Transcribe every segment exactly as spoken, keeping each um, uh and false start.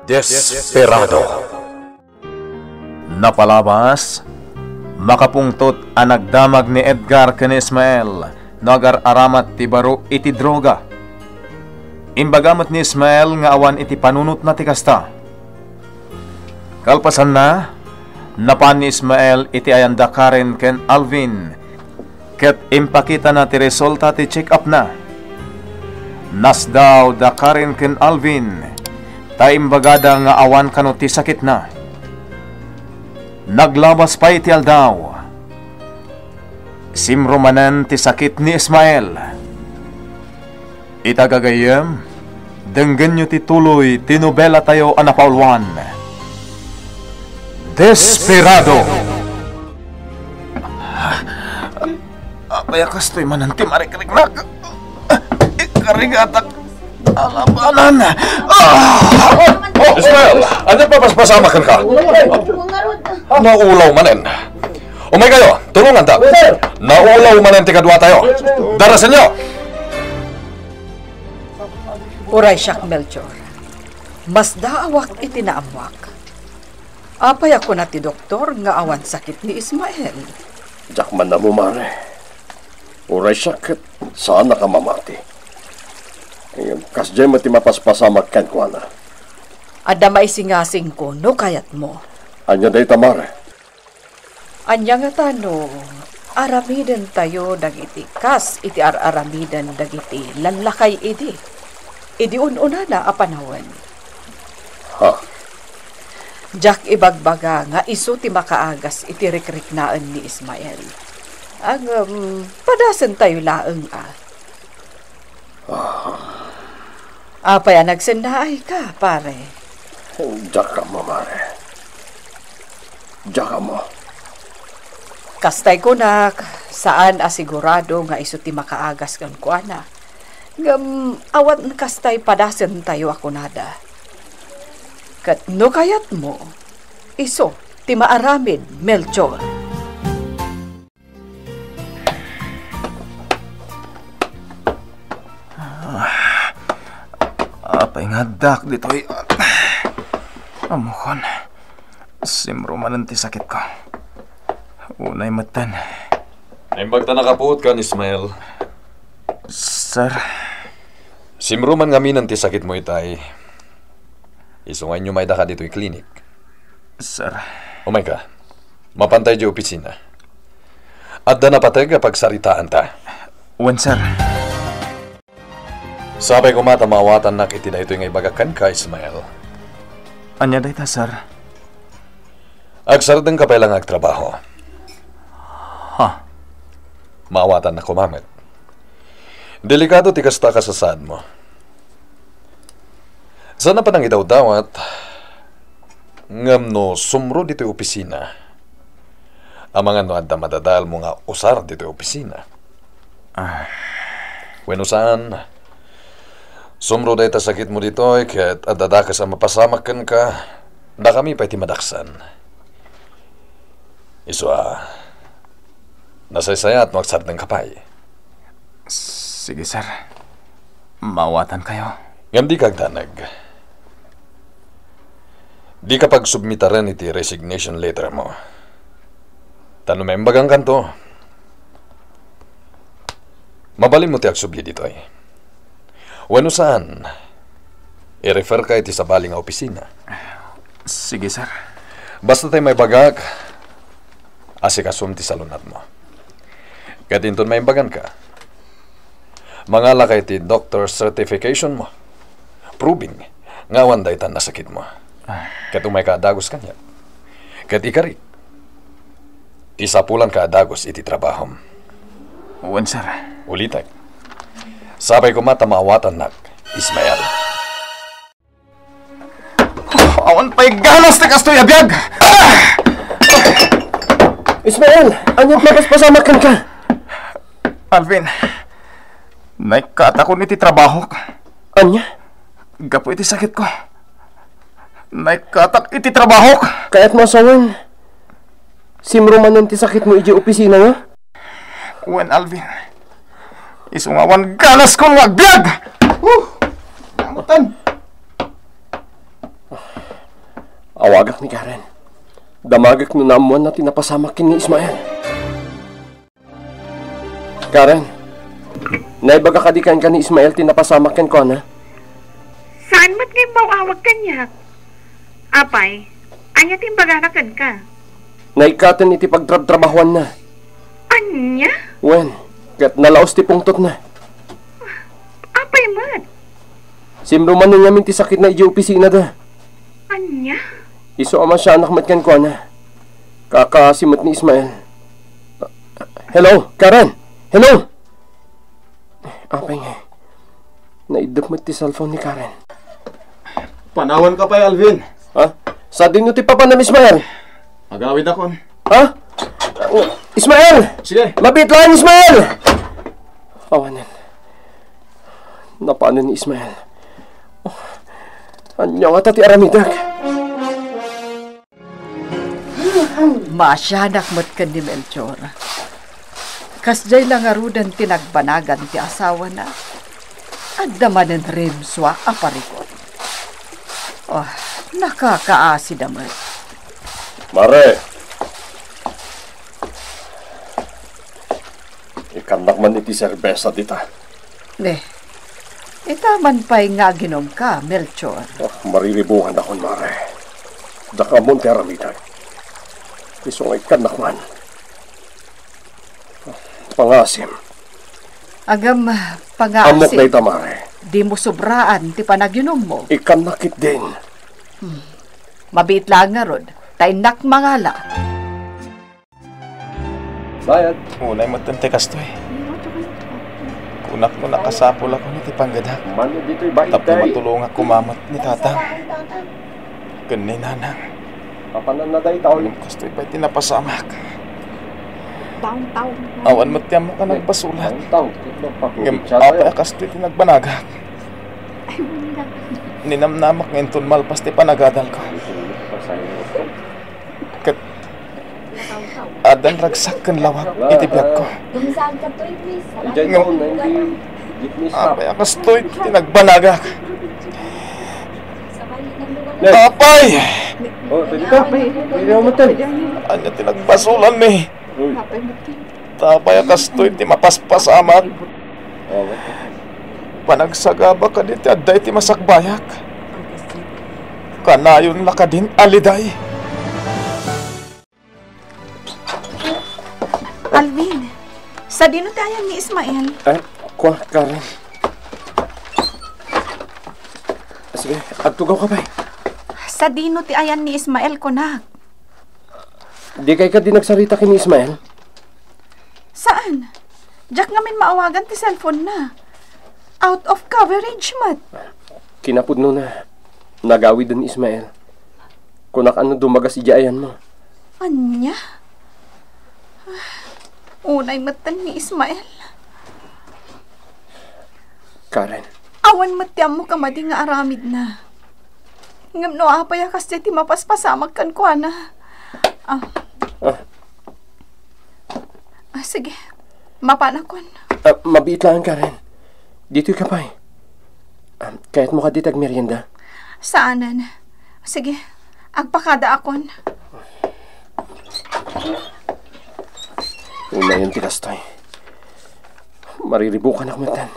Desperado. Napalabas, makapungtot a nagdamag ni Edgar ken ni Ismael no agar-aramat ti baro iti droga. Imbaga met ni Ismael nga awan iti panunotna ti kasta. Kalpasanna, napan ni Ismael iti ayan da Karen ken Alvin ket impakitana ti resulta ti check-upna. Nasdaw da Karen ken Alvin ta imbagada nga awan kano ti sakitna. Naglabas pay ti aldaw. Simro manen ti sakit ni Ismael. Ita gagayyem, denggenyo ti tuloy ti nobelatayo a napauluan, Desperado. Apay a kastoy manen ti marikriknak? Ikarigatak a labanan. Ah! Oh, Ismael, ania ti mapaspasamak kenka? Naulaw manen. Umaykayo, tulongandak. Naulaw manen ti kaduatayo. Darasenyo. Uray siak, Melchor. Masdaawak iti naammoak. Apay a kuna ti doktor nga awan sakit ni Ismael? Diak man ammo, Mare. Uray siak ket saanak a mamati. Ngem kasdiay met ti mapaspasamak kenkuana. Adda maisingasingko no kayatmo. Ania dayta, Mare? Ania ngata no aramidentayo dagiti kas iti ar-aramiden dagiti lallakay idi, idi un-unana a panawen? Ha? Diak ibagbaga nga isu ti makaagas iti rikriknaen ni Ismael. Ngem, padasentayo laeng a. Ah. Apay a nagsennaayka, pare? Diak ammo, Mare. Diak ammo. Kastay kunak, saan a sigurado nga isu ti makaagas kenkuana. Ngem awan kastay padasentayo a kunada. Ket no kayatmo, isu ti maaramid, Melchor. Ah, apay nga addaak ditoy? Ammokon, simro manen ti sakitko. Unay metten. Naimbag ta nakapuotka, Ismael. Sir. Simro man ngamin ti sakitmo itay. Isu nga inyumaydaka ditoy klinik. Sir. Umayka. Mapanta idiay opisina. Adda napateg a pagsaritaanta. Wen, sir. Sapay koma ta maawatannak iti daytoy nga ibagak kenka, Ismael. Ania dayta, sir? Agsardengka pay la nga agtrabaho. Ha? Maawatannak koma met. Delikado ti kasta a kasasaadmo. Saan a panangidawdawat, ngem no sumro ditoy opisina, amangan no adda madadaelmo nga usar ditoy opisina. Ah. Wenno saan, sumro dayta sakitmo ditoy ket adda dakes a mapasamak kenka, dakami pay ti madaksan. Isu a, nasaysayaat no agsardengka pay. Sige, sir. Maawatankayo. Ngem dika agdanag. Dika pagsubmitaren iti resignation letter mo. Ta no maimbagankanto, mabalinmo ti agsubli ditoy. Wenno saan, i-referka iti sabali nga opisina. Sige, sir. Basta tay maibagak, asikasom ti salunatmo. Ket inton maimbaganka, mangalaka iti doctor certification mo, proving nga awan dayta a sakitmo. Ah. Ket umayka a dagus kaniak. Ket ikarik, isapulanka a dagus iti trabahom. Wen, sir. Ulitek. Sapay koma ta maawatannak, Ismael. Awan pay ganas ti kastoy a biag! Ismael, ania ti mapaspasamak kenka? Alvin, naikkatakon iti trabahok. Ania? Gapu iti sakitko, naikkatak iti trabahok. Kayatmo a sawen, simro manen ti sakitmo idiay opisina nga? Wen, Alvin. Isu nga awan ganaskon nga agbiag! Huh! Damutan! Awagak ni Karen. Damagek no naammoanna ti napasamak ken ni Ismael. Karen, naibaga kadi kenka ni Ismael ti napasamak kenkuana? Saan met nga immaw-awag kaniak? Apay, ania ti imbagana kenka? Naikkaten iti pagtrabtrabahoanna. Ania? Wen, ket nalaos ti pungtotna. Apay met? Simrumanen ngamin ti sakitna idiay opisinada. Ania? Isu a masianak met kenkuana. Kakaasi met ni Ismael. Hello, Karen! Hello! Apay nga, naiddep met ti cellphone ni Karen. Panawanka pay, Alvin. Ha? Sadino ti papanam, Ismael? Agawidakon. Ha? Ismael! Sige. Mabiit laeng, Ismael! Awanen. Napanen ni Ismael. Oh, ania ngata ti aramidek? Maasianak met ken ni Melchor. Kasdiay la ngaruden ti nagbanagan ti asawana. Adda manen rimsua a parikut. Oh, nakakaasida met. Mare! Ikannak man iti serbesa dita. Ne, ita man pay nga aginumka, Melchor. Ah, mariribukannakon, Mare. Dakaamon ti aramidek. Isu nga ikkannak man. Pangaasim. Agam, pangaasim. Ammok dayta, Mare. Dimo sobraan ti panaginummo. Ikkannak ketdin. Hmm. Mabiit laeng ngarud, ta innak mangala. Bayad. Unay met ti kastoy. Kunak no nakasapulakon iti panggedak. Mano ditoy bayad, tay? Tapno matulongak koma met ni tatang ken ni nanang. Papananna dayta, oy. Ngem kastoy pay ti napasamak. Downtown. Awan met ti ammok a nagbasolak. Downtown. Ngem apay a kastoy ti nagbanagak? Ay, wala. Ninamnamak nga inton malpas ti panagadalko. Ket addan ragsak ken lawag iti biagko. Ngem apay a kastoy ti nagbanagak? Apay! Ania ti nagbasolanmi? Apay a kastoy ti mapaspasamak? Panagsagaba kadi ti adda iti masakbayak? Kanayon la kadin a liday? Alvin, sadino ti ayan ni Ismael? Eh, kua, Karen. Sige, agtugawka pay. Sadino ti ayan ni Ismael, kunak? Dikay kadi nagsarita ken ni Ismael? Saan? Diak ngamin maawagan ti cellphone na. Out of coverage met. Kinapudnona, nagawiden ni Ismael. Kunak a no dumagas idiay ayanmo. Ania? Ah, unay metten ni Ismael. Karen. Awan met ti ammok a madi nga aramidna. Ngem no apay a kasdiay ti mapaspasamak kenkuana? Ah. Ah. Ah, sige. Mapanakon. Ah, mabiit laeng, Karen. Ditoyka pay. Ah, kayatmo kadi ti agmerienda? Saanen. Sige, agpakadaakon. Unayen ti kastoy. Mariribukanak metten.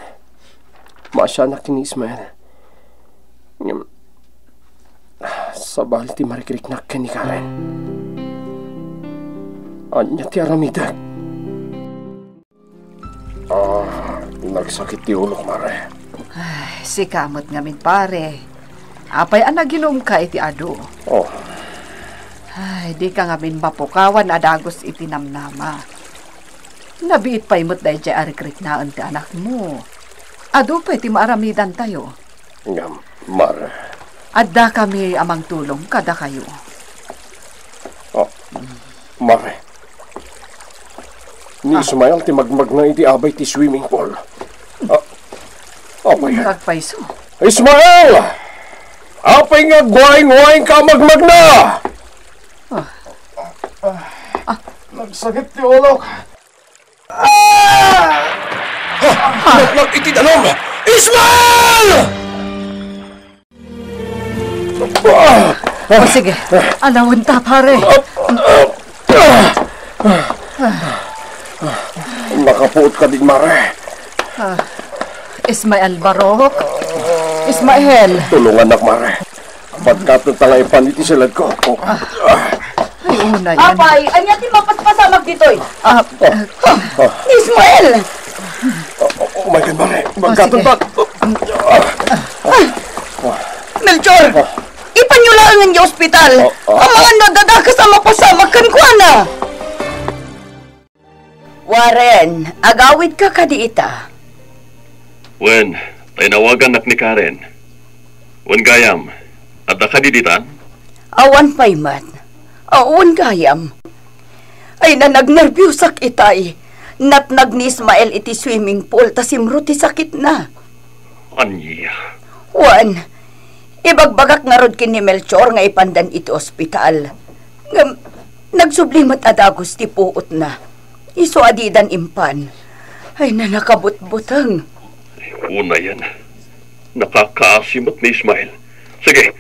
Maasianak ken ni Ismael. Ngem, sabali ti marikriknak ken ni Karen. Ania ti aramidek? Ah, nagsakit ti ulok, Mare. Ay, sika met ngamin, pare. Apay a naginumka iti adu? Oh. Ay, dika ngamin mapukawan a dagus iti namnama. Nabiit pay met daydiay a rikriknaen ti anakmo. Adu pay ti maaramidantayo. Ngem, Mare. Addakami a mangtulong kadakayo. Oh, Mare. Ni Ismael ti magmagna iti abay ti swimming pool. Ah, apay. Imbag payso. Ismael! Apay nga agwaing-waingka a magmagna? Ah. Ah, nagsakit ti ulok. Ah! Ha! Naplag iti danum! Ismael! Ah! O, sige. Alawen ta, pare. Nakapuot ka din, mare. Ah, Ismael Barok. Ismael. Tulungannak, mare. Pagkatenta nga ipan iti siledko. Ay, una yan. Apay, ania ti mapaspasamak ditoy? Ah, Ismael! Oh, oh, my God, mare. Pagkatenta. Melchor! Ipanyo laengen idiay ospital. Oh, oh. Amangan no adda dakes a mapasamak kenkuana. Warren, agawidka kadi ita? Wen, ta inawagannak ni Karen. Wen gayam, adda kadi ditan? Awan pay met. Awan gayam. Ay, nanagnerbiusak itay. Natnag ni Ismael iti swimming pool ta simro ti sakitna. Ania? Wen, ibagbagak ngarud ken ni Melchor nga ipandan iti ospital. Ngem, nagsubli met a dagus ti puotna. Isu a didan impan. Ay, nanakabutbuteng. Unayen, nakakaasi met ni Ismael. Sige,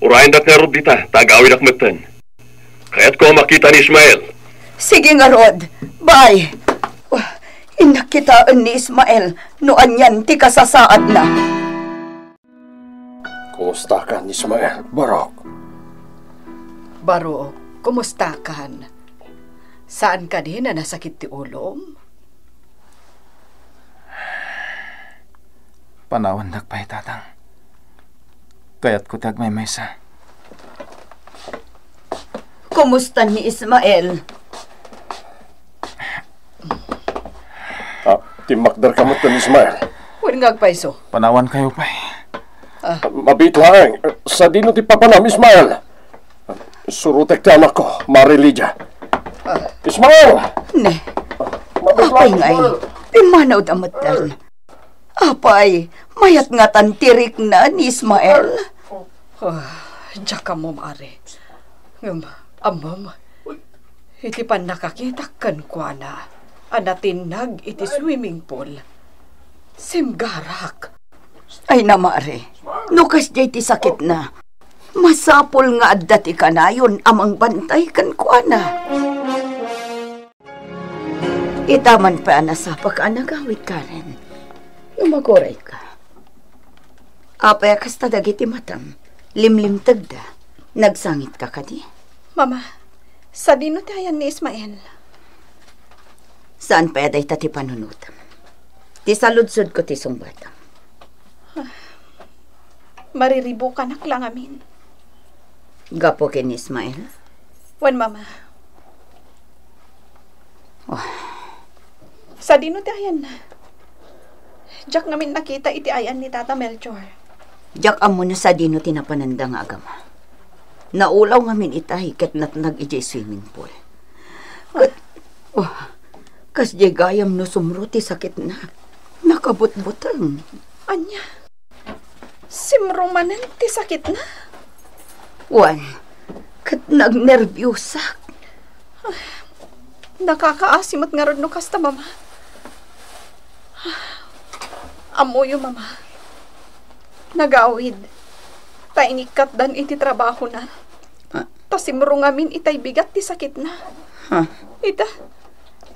urayendak ngarud dita, ta agawidak metten. Kayatko a makita ni Ismael. Sige ngarud. Bye. Wah, innak kitaen ni Ismael no anian ti kasasaadna. Kumusta ka, Ismael? Barok. Barok, kumusta kan? Saan kadi a nasakit ti ulom? Panawandak pay, Tatang. Kayatko ti agmaymaysa. Kumusta ni Ismael? Ah, timmakder ka met ken Ismael. Wen nga agpayso. Panawankayo pay. Ah. Mabiit laeng. Sadino ti papanam, Ismael? Surotek ti anakko, Mare Lydia. Ah. Ismael! Ne. Mabiit laeng, Ismael. Apay ngay, pimmanawda metten. Apay, mayat ngatan ti rikna ni Ismael? Ah, diak ammo, Mare. Ngem, ammom, iti pannakakitak kenkuana a natinnag iti swimming pool, simgarak. Ay na, Mare, no kasdiay ti sakitna, masapul nga adda ti kanayon a mangbantay kenkuana. Ita man pay a nasapaka a nagawid, Karen. No magurayka. Apay a kasta dagiti matam? Limlimtegda. Nagsangitka kadi? Mama, sadino ti ayan ni Ismael? Saan pay a dayta ti panunotam? Ti saludsodko ti sungbatam. Mariribukanak la ngamin. Gapu ken Ismael? Wen, Mama. Oh. Sadino ti ayanna? Diak ngamin nakita iti ayan ni Tata Melchor. Diak ammo no sadino ti napananda nga agama. Naulaw ngamin itay ket natnag idiay swimming pool. Ket, oh, kasdiay gayam no sumro ti sakitna. Nakabutbuteng. Ania? Simro manen ti sakitna? Wen, ket nagnerbiosak. Nakakaasi met ngarud no kasta, Mama. Ammoyo, Mama. Nagawid. Ta inikkatdan iti trabahona. Ah. Ta simro ngamin itay bigat ti sakitna. Ha? Ita,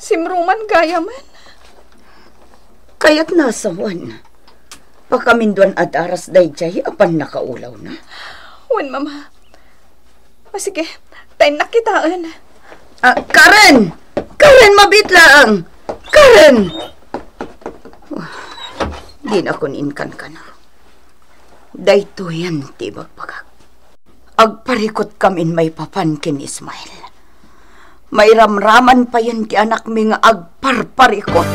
simro man gayamen. Kayatna a sawen, pakaminduan a daras daydiay a pannakaulawna? Wen, Mama. O, sige, ta innak kitaen. Ah, Karen! Karen, mabiit laeng! Karen! Dinakon inkankana. Daytoyen ti ibagbagak. Agparikutkam maipapan ken Ismael. Mairamraman payen ti anakmi nga agparparikut.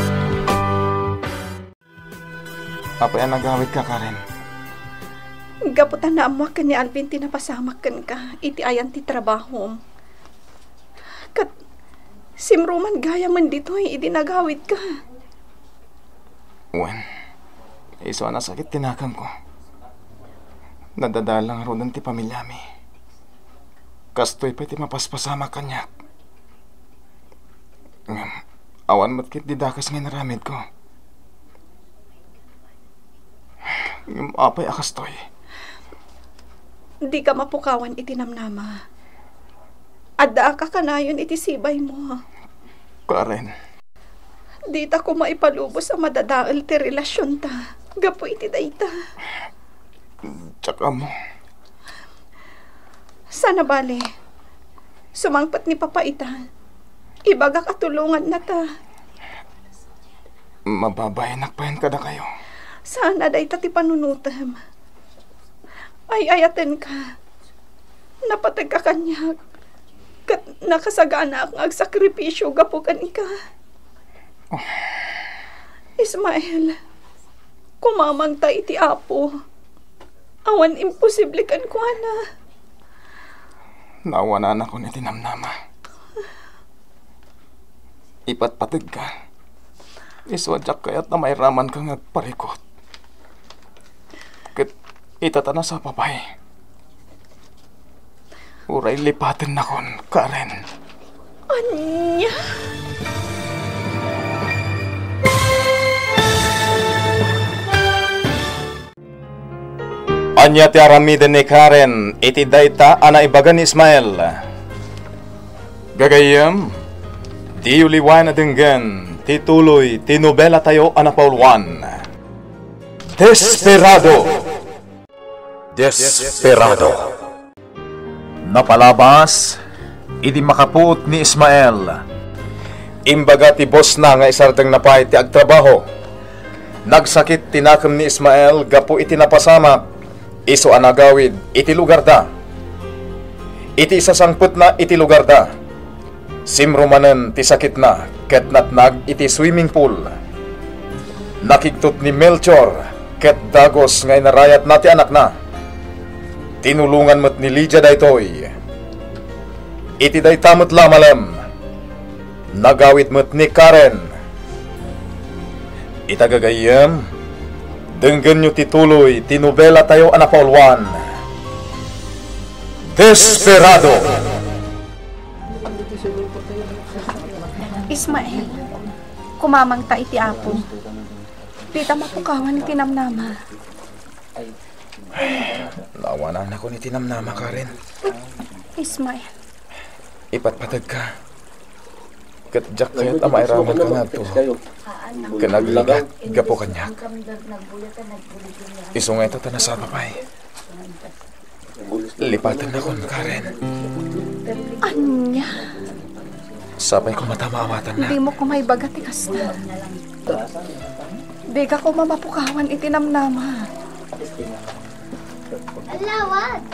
Apay a nagawidka, Karen? Gapu ta naammoak ken ni Alvin ti napasamak kenka iti ayan ti trabahom. Ket simro man gayamen ditoy idi nagawidka. Wen, isu a nasakit ti nakemko. Nadadael ngaruden ti pamiliami. Kastoy pay ti mapaspasamak kaniak. Ngem, awan met ketdi dakes nga inaramidko. Ngem apay a kastoy? Dika mapukawan iti namnama. Addaak a kanayon iti sibaymo. Karen. Dita koma ipalubos a madadael ti relasionta gapu iti dayta. Diak ammo. Sana bale, sumangpet ni Papa ita. Ibagak a tulongannata. Mababaenak payen kadakayo. Sana dayta ti panunotem. Ay-ayatenka. Napategka kaniak. Ket nakasaganaak nga agsakripisio gapu kenka. Ismael, kumamangta iti Apo. Awan imposible kenkuana. Naawananakon iti namnama. Ipatpategka. Isu a diak kayat a mairamanka nga agparikut. Ket ita ta nasapa pay. Uray lipatennakon, Karen. Ania? Ania ti aramiden ni Karen iti dayta a naibaga ni Ismael? Gagayyem, diyo liwayan a denggen ti tuloy ti nobelatayo a napauluan, Desperado! Desperado. Napalabas idi makapuot ni Ismael. Imbaga ti bosna nga isardengna pay ti agtrabaho. Nagsakit ti nakem ni Ismael gapu iti napasamak, isu a nagawid iti lugarda. Iti isasangpetna iti lugarda, simru manen ti sakitna ket natnag iti swimming pool. Nakigtot ni Melchor ket dagus nga inarayatna ti anakna. Tinulongan met ni Lydia daytoy. Iti dayta met la a malem, nagawid met ni Karen. Ita gagayyem, denggenyo ti tuloy ti nobelatayo a napauluan, Desperado! Ismael, kumamangta iti Apo. Dita mapukawan iti namnama. Naawananakon iti namnama, Karen. Ismael. Ipatpategka. Ket diak kayat a mairamanka nga adtoak ken agrigat gapu kaniak. Isu nga ita ta nasapa pay. Lipatennakon, Karen. Ania? Sapay koma ta maawatannak. Dimo koma ibaga ti kasta. Dika koma mapukawan iti namnama.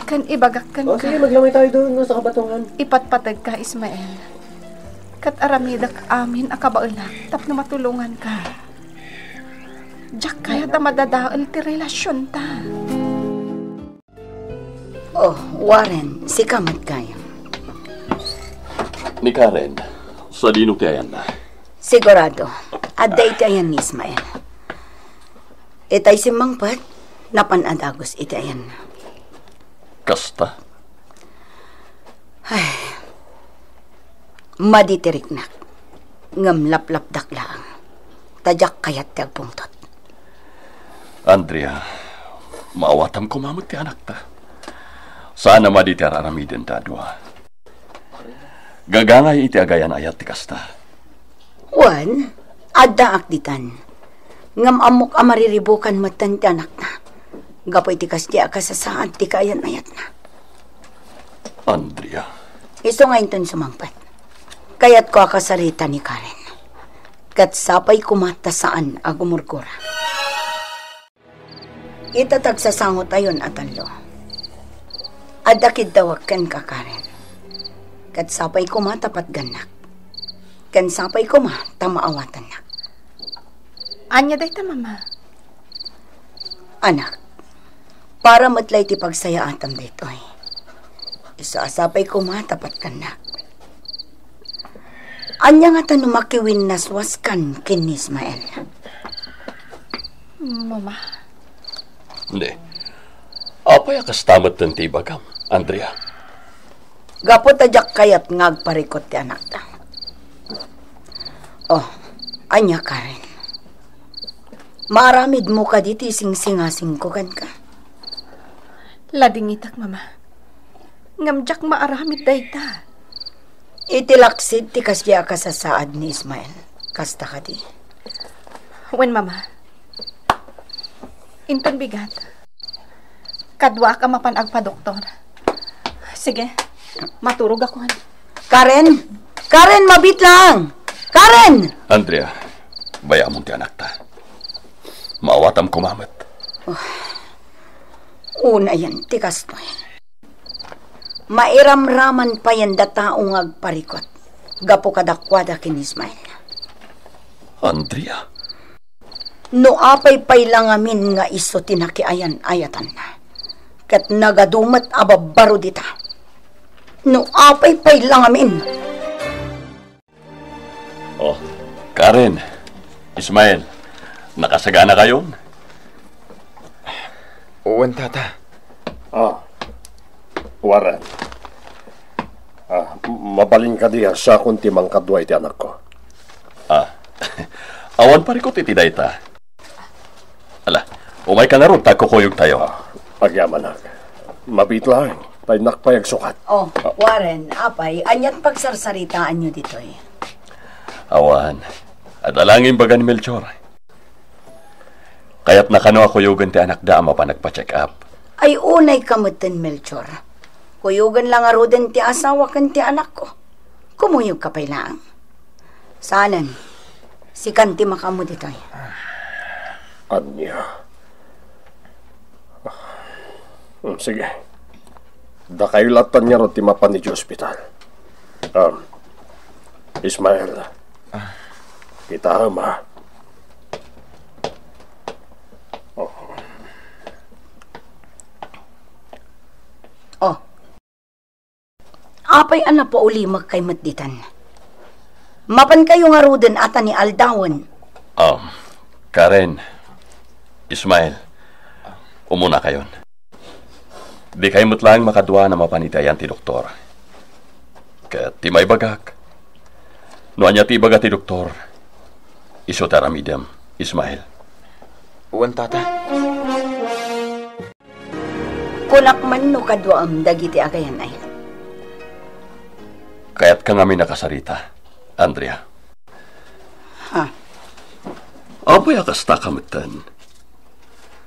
Ken ibagak kenka. O, sige, maglamay tayo doon, no, sa kabatungan. Ipatpategka, Ismael. Ket aramidek amin a kabaelak tapno matulonganka. Diak kayat a madadael ti relasionta. Oh, Warren, sika met kaya. Ni Karen, sadino ti ayanna? Sigurado, adda iti ayan ni Ismael. Itay simmangpet, napan a dagus iti ayanna. Kasta? Ay, madi ti riknak, ngem laplapdak laeng, ta diak kayat ti agpungtot. Andrea, maawatam koma met ti anakta. Saan a madi ti ar-aramidenta a dua. Gagangay iti agayan-ayat ti kasta. Wen, addaak ditan. Ngem ammok a mariribukan metten ti anakna. Gapu iti kasdi a kasasaad ti kaayan-ayatna. Andrea. Isu nga inton sumangpet, kayatko a kasarita ni Karen. Ket sapay koma ta saan a gumurgura. Ita ti agsasangotayon a tallo, adda kiddawek kenka, Karen. Ket sapay koma ta patgannak. Ken sapay koma ta maawatannak. Ania dayta, Mama? Anak, para met la iti pagsayaatam daytoy. Isu a sapay koma ta patgannak. Ania ngata no makiwinnaswaskan ken ni Ismael? Mama. Hindi. Apay a kasta metten ti ibagam, Andrea? Gapu ta diak kayat nga agparikut ti anakta. Oh, ania, Karen? Maaramidmo kadi ti singsingasingko kenka? Ladingitak, Mama. Ngem diak maaramid dayta. Iti laksid ti kasdi a kasasaad ni Ismael. Kasta kadi? Wen, Mama. Inton bigat, kaduaak a mapan agpadoktor. Sige, maturogakon. Karen! Karen, mabiit lang! Karen! Andrea, bayamon ti anakta. Maawatam koma met. Oh, unayen ti kastoy. Mairamraman payen da tao nga agparikut gapu kadakuada ken Ismael. Andrea? No apay pay la ngamin nga isu ti nakiayan-ayatanna, ket nagadu met a babbaro dita. No apay pay la ngamin. Oh, Karen, Ismael, nakasaganakayon? Wen, Tata. Ah, Warren. Ah, mabalin kadi a siakon ti mangkadua iti anakko? Ah, awan parikut iti dayta. Ala, umayka ngarud ta agkukuyogtayo. Ah, agyamanak. Mabiit laeng, ta innak pay agsukat. Oh, Warren, apay, aniat pagsarsaritaanyo ditoy? Awan, adda laeng imbaga ni Melchor. Kayatna kano a kuyogen ti anakda a mapan agpa-check up. Ay, unayka metten, Melchor. Kuyogen la ngaruden ti asawa ken ti anakko. Kumuyogka pay laeng. Saanen, sikan ti makaammo ditoy. Ania? Hmm, sige. Dakayo latta ngarud ti mapan idiay ospital. Um, Ismael, kitaem, ha? Oh. Oh. Apay a napaulimek kay met ditan? Mapankayo ngaruden a ta ni aldawen. Um, Karen, Ismael, umunakayon. Dikay met laeng makadua a mapan iti ayan ti doktor. Ket ti maibagak, no ania ti ibaga ti doktor, isu ti aramidem, Ismael. Wen, Tata. Kunak man no kaduaem dagiti agayan-ayat. Kayatka ngamin a kasarita, Andrea? Ha? Apay a kasta ka metten?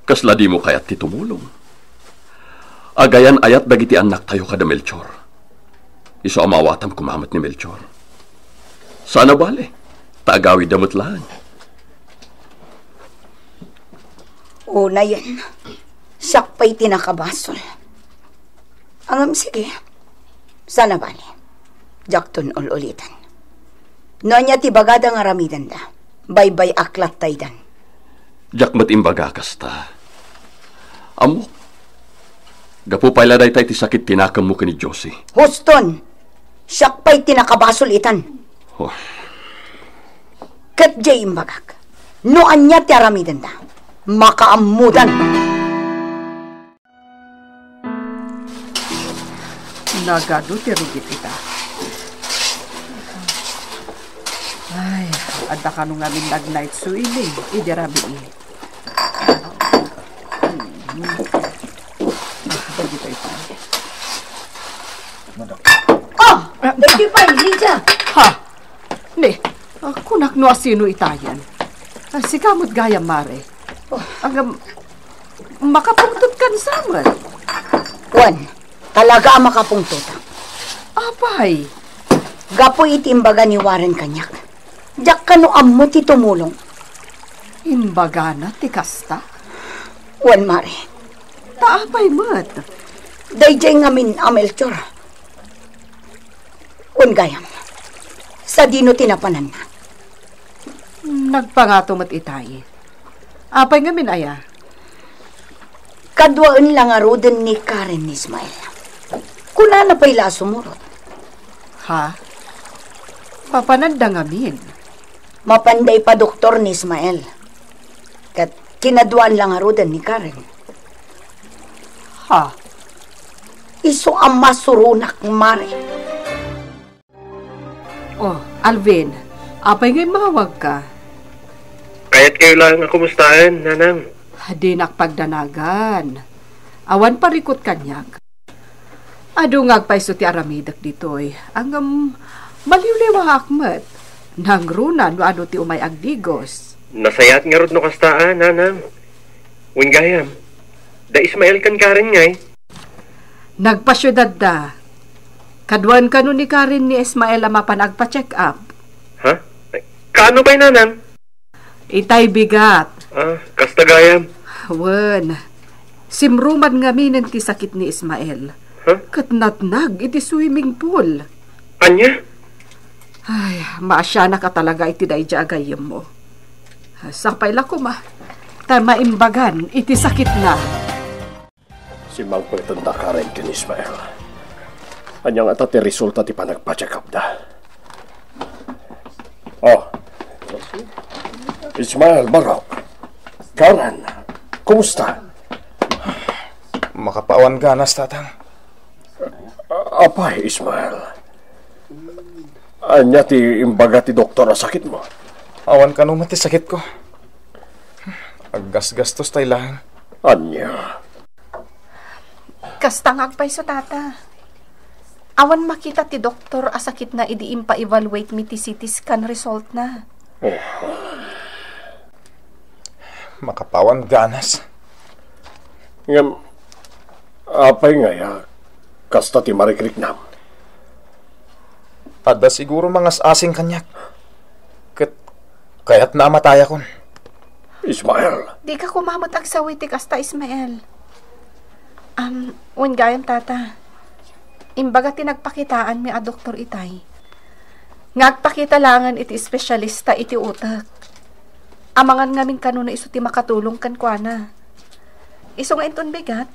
Kasla dimo kayat ti tumulong? Agayan-ayat dagiti annaktayo kada Melchor. Isu a maawatam koma met ni Melchor. Saan a bale, ta agawidda met laeng. Unayen, siak pay ti nakabasol. Ngem sige, saan a bale. Diakton ul-ulitan. No ania ti bagada nga aramidenda, baybay-ak latta itan. Diak met imbaga kasta. Ammok, gapu pay la dayta iti sakit ti nakemmo ken ni Josie. Huston! Siak pay ti nakabasol itan. Oh. Ket diay imbagak, no ania ti aramidenda, makaammodan. Nagadu ti rugit ita. Ay, adda kano ngamin nag-night swimming idi rabii. Ah, dagitoy pay. Oh! Dagitoy pay, Lydia! Ha? Ne, ah, kunak no asino itayen. Ah, sika met gayam, Mare. Oh. Agam, makapungtot kan samet. Wen, talaga a makapungtotak. Apay? Gapu iti imbaga ni Warren kaniak. Diak kano ammo ti tumulong. Imbagana ti kasta? Wen, Mare. Ta apay met? Daydiay ngamin a Melchor. Wen gayam, sadino ti napananna? Nagpangato met itay. Apay ngamin aya? Kaduaen la ngaruden ni Karen ni Ismael. Kunana pay la a sumurot. Ha? Papananda ngamin? Mapanda ipadoktor ni Ismael. Ket kinaduaan la ngaruden ni Karen. Ha? Isu a masuronak, Mare. Oh, Alvin, apay nga immawagka? Kayatkayo laeng a kumustaen, Nanang. Dinak pagdanagan. Awan parikut kaniak. Adu nga agpayso ti aramidek ditoy. Ngem, maliwliwaak met. Nangruna no adu ti umay agdigos. Nasayaat ngarud no kasta, a, nanang. Wen gayam, da Ismael ken Karen ngay? Nagpasiudadda. Kaduan kano ni Karen ni Ismael a mapan agpa-check up. Ha? Kaano pay, nanang? Itay bigat. Ah, kasta gayam. Wen, simrumad ngaminen ti sakit ni Ismael. Ha? Ket natnag iti swimming pool. Ania? Ay, maasianak a talaga iti daydiay a gayyemmo. Sapay la koma ta maimbagan iti sakitna. Simmangpetenda Karen ken Ismael. Ania ngata ti resulta ti panagpa-check-upda? Oh. Ismael, Barok. Karen, kumusta? Makapaawan ganas, Tatang. Apay, Ismael. Ania ti imbaga ti doktor a sakitmo? Awan kano met ti sakitko. Aggasgastos tay laeng. Ania? Kasta nga agpayso, Tata. Awan makita ti doktor a sakitna idi impa-evaluate mi ti C T scan resultna. Oh. Makapawan ganas. Ngem, apay ngay a kasta ti marikriknam? Adda siguro mangas-asing kaniak. Ket kayatna a matayakon. Ismael. Dika koma met agsawi ti kasta, Ismael. Am, wen gayam, Tata. Imbaga ti nagpakitaanmi a doktor itay nga agpakita laengen iti espesyalista iti utek. Amangan ngamin kanuna isu ti makatulong kenkuana. Isu nga inton bigat,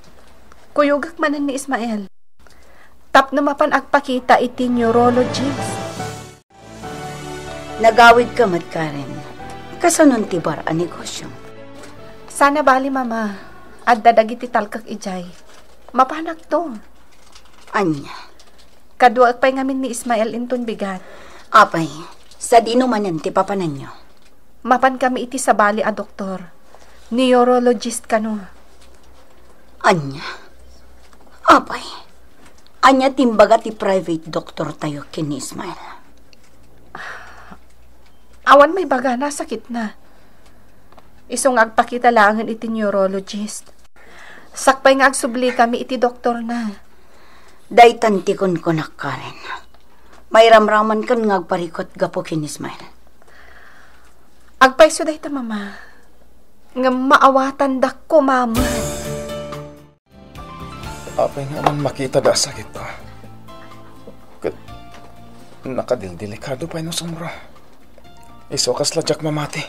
kuyogek manen ni Ismael tapno mapan agpakita iti neurologist. Nagawidka met, Karen. Kasanon ti bar a negosio? Sana bali, Mama. Adda dagiti talkek idiay. Mapanakto. Ania? Kaduaek pay ngamin ni Ismael inton bigat. Apay, sadino manen ti papananyo? Mapan kami iti sabali a doktor. Neurologist kano. Ania? Apay, ania ti imbaga ti private doktortayo ken ni Ismael? Awan maibagana a sakitna. Isu nga agpakita laengen iti neurologist. Sakbay nga agsubli kami iti doktorna. Daytan ti kunkunak, Karen. Mairamramankan nga agparikut gapu ken Ismael. Agpayso dayta, Mama. Ngem maawatandak koma met. Apay nga awan makita da a sakitko. Ket nakadildelikado pay no sumro. Isu a kasla diak mamati.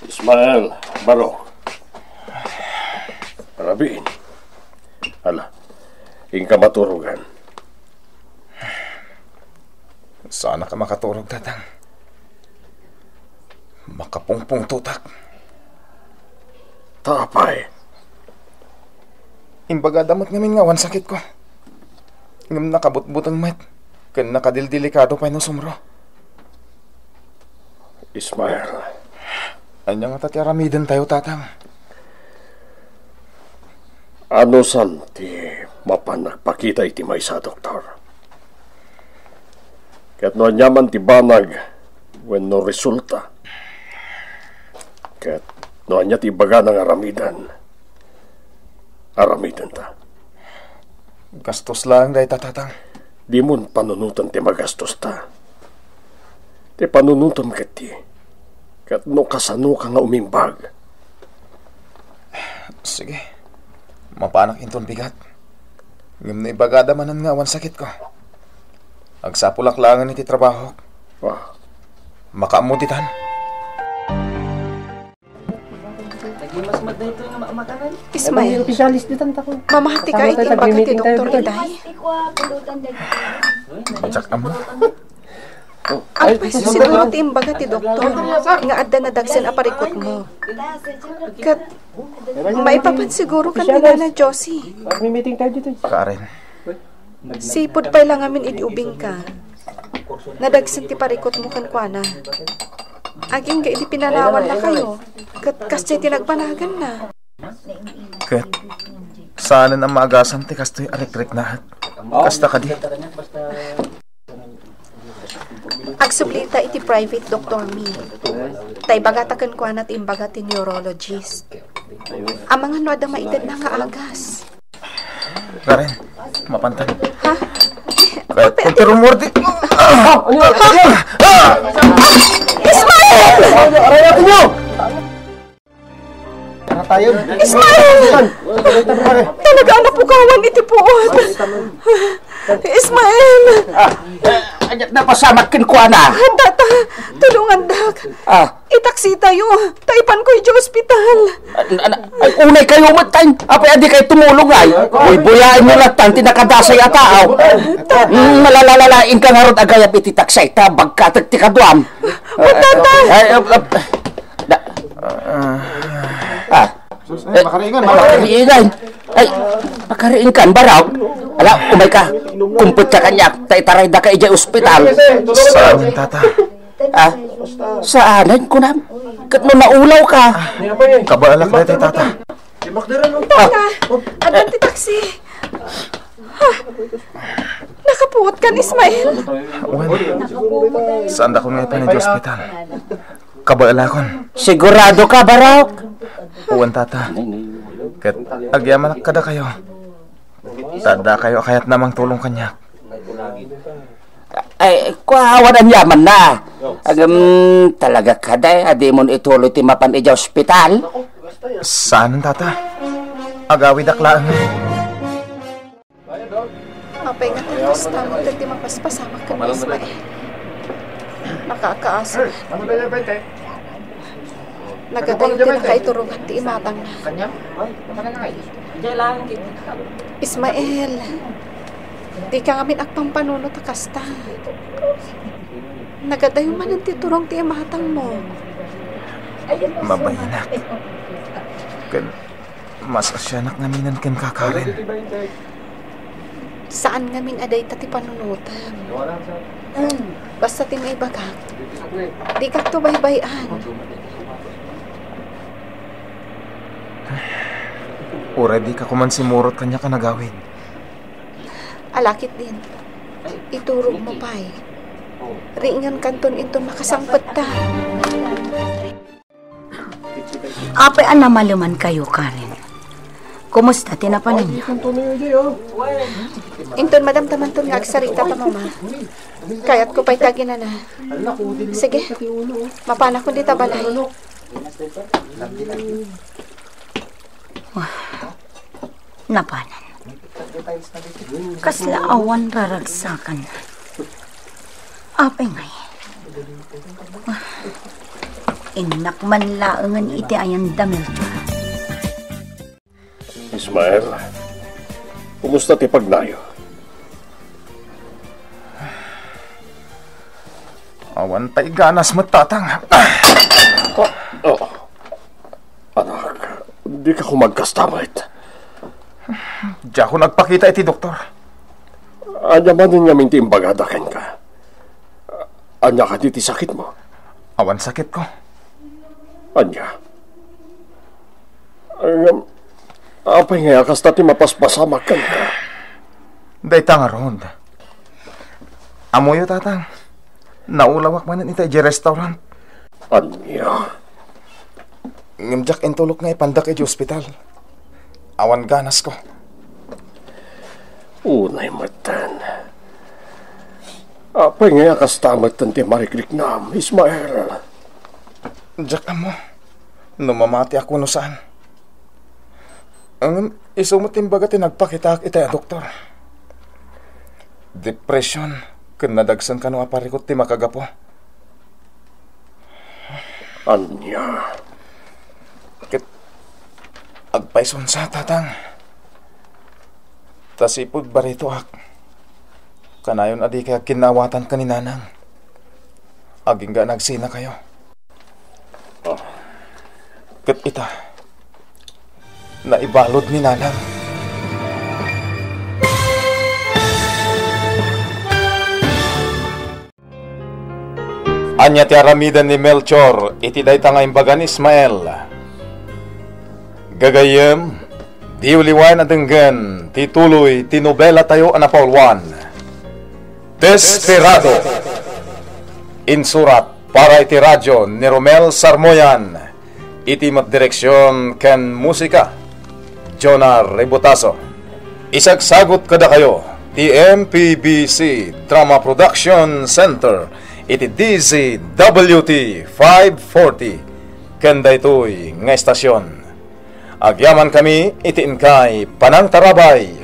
Ismael, Barok. Rabiin. Hala, inka maturogan. Saanak a makaturog, Tatang. Makapungpungtotak. Ta apay? Imbagada met ngamin nga awan sakitko. Ngem nakabutbuteng met, ken nakadildelikado pay no sumro. Ismael. Ania ngata ti aramidentayo, Tatang? Anusan ti mapan agpakita iti maysa a doktor? Ket no ania man ti banag wenno resulta, ket no ania ti ibagana nga aramiden, aramidenta. Gastos laeng dayta, Tatang. Dimon panunoten ti magastosta. Ti panunotem ketdi, ket no kasanoka nga umimbag. Sige. Mapanak inton bigat. Ngem no ibagada manen nga awan sakitko, agsapulak laengen iti trabahok. Ah. Makaammo ditan. Ismael, mamati ka iti imbaga ti doktor itay? Diak ammo. Agpayso siguro ti imbaga ti doktor nga adda nadagsen a parikutmo. Ket maipapan siguro ken ni Nana Josie. Karen. Sipud pay la ngamin idi ubingka. Nadagsen ti parikutmo kenkuana. Agingga idi pinanawannakayo, ket kasdiay ti nagbanaganna. Ket Saanen a maagasam ti kastoy a rikriknaet. Kasta kadi? Agsublita iti private doctor mi. Ta ibagata kenkuana ti imbaga ti neurologist. Amangan no adda maitedna nga agas. Karen, mapantan. Ha? Kaya Ape, kung ape. Terumorte. Ismael! Aray, atin nyo! Tara tayo. Ismael! Talaga a napukawan iti puot. Ismael! Ah, eh, ania ti napasamak kenkuana? Tata, tulungandak. Ah. Itaksitayo, ta ipanko idiay ospital. Ah, na, na, ay, unay kayo met, tay. Apay a dikay tumulong, ay? Buybuyaenyo latta ti nakadasay a tao. Mm, malalalain ka ngarud agayab iti taksi, ta bagkatek ti kaduam. Tata! Ay, ah, ah, da-, ah. Sus, ay, makariingan, makariingan. Makariingan. Ay, makariing kan, Barok. Ala, umay ka. Kumpet ka kaniak, ta itaraydaka idiay ospital. Saan, tata? Ah, saanen, kunam? Ket no naulaw ka? Kabaelak daytoy, tata. Tata, addan ti taksi. Ha? Nakapuot kan, Ismael? Wen, saandakon nga ipan idiay ospital. Kabaelakon. Sigurado ka, Barok? Wen, tata. Ket agyamanak kadakayo. Ta addakayo a kayatna a mangtulong kaniak. Ay, kua, awan aniamanna. Agem, talaga kadi a dimon ituloy ti mapan idiay ospital? Saanen, tata. Agawidak laeng. Apay nga ta kasta met ti mapaspasamak ken ni Ismael. Nakakaasar. Nagadayo ti nakaiturongan ti imatangna. Ismael, dika ngamin agpampanunot a kasta. Nagadayo manen ti turong ti imatangmo. Mabainak. Ken masasianak ngaminen kenka, Karen. Saan ngamin a dayta ti panunotem. Basta ti naibagak, dikakto baybay-an. Uray dika koman simurot kaniak a nagawid. Ala ketdin, iturogmo pay. Riingenkanton inton makasangpetta. Apay a namalemankayo, Karen? Kumusta ti napananyo? Inton madamdamanton nga agsarita ta, Mama. Kayatko pay ti aginana. Sige, mapanakon dita balay. Wah, napanan. Kasla awan raragsakan. Apay ngay? Ah, innak man laengen iti ayan da Melchor. Ismael, kumusta ti pagnayo? Awan pay ganas met, Tatang. Oh, oh. Anak, dika koma agkasta met. Diakon agpakita iti doktor. Ania manen ngamin ti imbagada kenka? Ania kadi ti sakitmo? Awan sakitko. Ania? Ngem, apay ngay a kasta ti mapaspasamak kenka? Dayta ngarud. Ammoyo, Tatang. Naulawak manen ita idiay restaurant. Ania? Ngem diak intulok nga ipandak idiay ospital. Awan ganasko. Unay metten. Apay ngay a kasta metten ti marikriknam, Ismael? Diak ammo no mamatiak wenno saan. Ngem isu met ti imbaga ti nagpakitaak itay a doktor. Depression ken nadagsen kano a parikut ti makagapu. Ania? Ket agpayso sa, Tatang. Ta sipud baritoak, kanayon a dikay agkinnaawatan ken ni Nanang. Agingga a nagsinakayo. Ket ita, naibalud ni Nanang. Ania ti aramiden ni Melchor iti dayta nga imbaga ni Ismael? Gagayyem, Ti uliwaen a denggen ti tuloy ti nobela tayo a napauluan, Desperado. Insurat para iti radio ni Romel Sarmoyan, iti met direksion ken musika, Jonah Rebotazo. Isagsagut kadakayo ti M P B C Drama Production Center iti D Z W T five forty ken daytoy nga estasion. Agyaman kami iti inkay panangtarabay